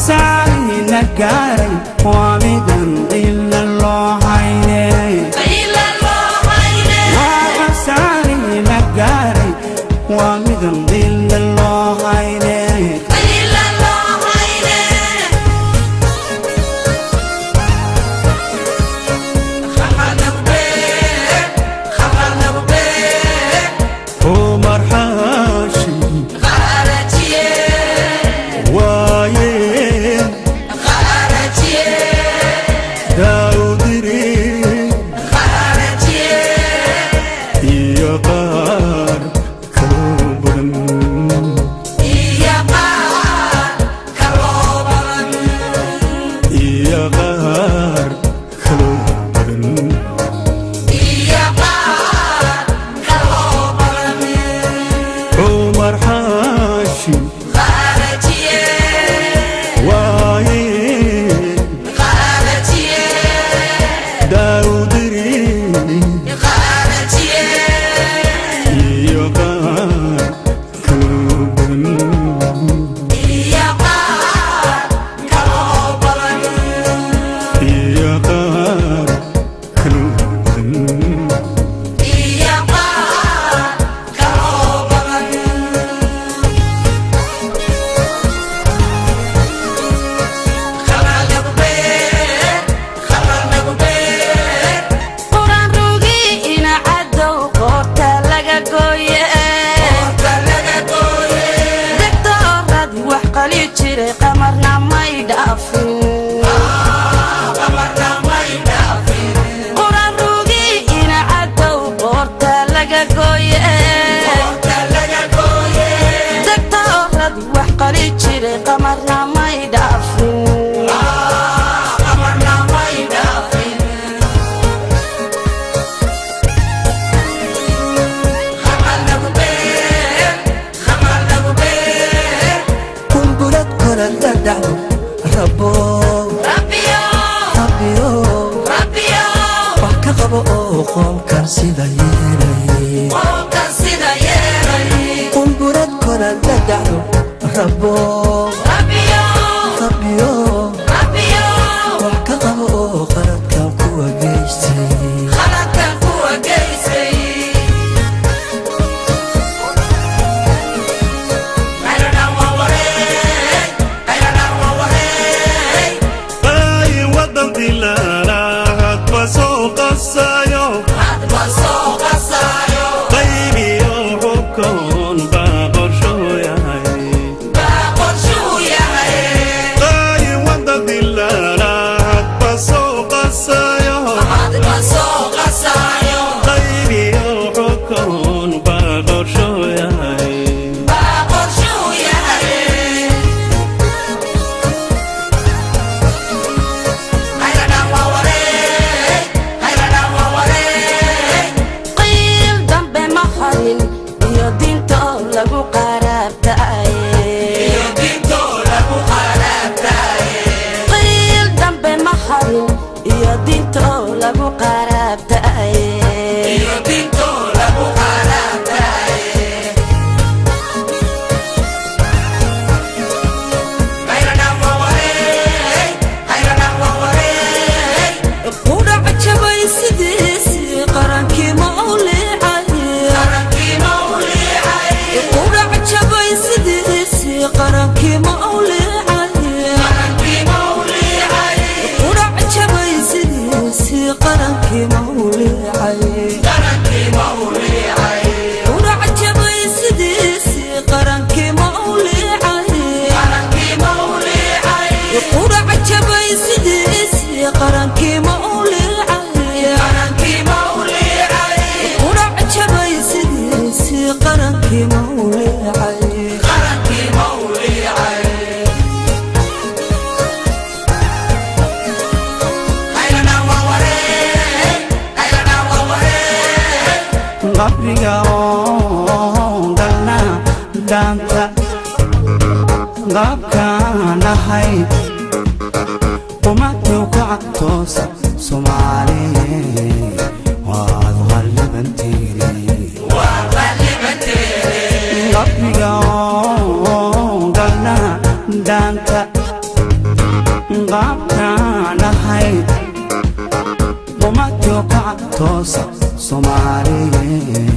Khasaarihina gaaray waa midan qiila loo hayne. Waa khasaarihina gaaray, waa midan qiila loo hayne. Cumar Xaashi waayeel, Daawdiri iyo qaar kaloo badan, iyo qaar kaloo badan. Cumar Xaashi waayeel, Daawdiri iyo qaar kaloo badan, iyo qaar kaloo badan. Quraan rugi ina cadow qoorta laga gooye, degtooradi wax qali jiray qamarna may dhaafin. Quraan rugi ina cadow qoorta laga gooye, degtooradi wax qali jiray qamarna may dhaafin. Kumbulad korada dhacdo, Rabo Rabbiyo, wax ka qabo oo qoomkan sida yeelay. Kumbulad korada dhacdo, Rabo Rabbiyo, wax ka qabo oo qaladkan kuwa geystay. Ay wadankii laalaa hadba soo qasayo, qaybiyo xukun baa qorshuu yahay. Ay wadankii laalaa hadba soo qasayo, qaybiyo xukun baa qorshuu yahay. Qiil dambe ma harin iyo diinto lagu qaraabtaaye. Qiil dambe ma harin iyo diinto lagu qaraabtaaye. Qudhac jabay sidiisii qarankii ma u liicay. Qudhac jabay sidiisii qarankii ma u liicay. Qudhac jabay sidiisii qarankii ma u liicay. Qudhac jabay sidiisii qarankii ma u liicay. Qudhac jabay sidiisii qarankii ma u liicay. Qudhac jabay sidiisii qarankii ma u liicay. Qabriga oo galna dhaanta qaabkaan ahay umaduu kaca toosa. Soomaaliye, waad qallibanteene. Qabriga oo galna dhaanta. Qabtaanahay, qumatio kaca toosa, Soomaaliye.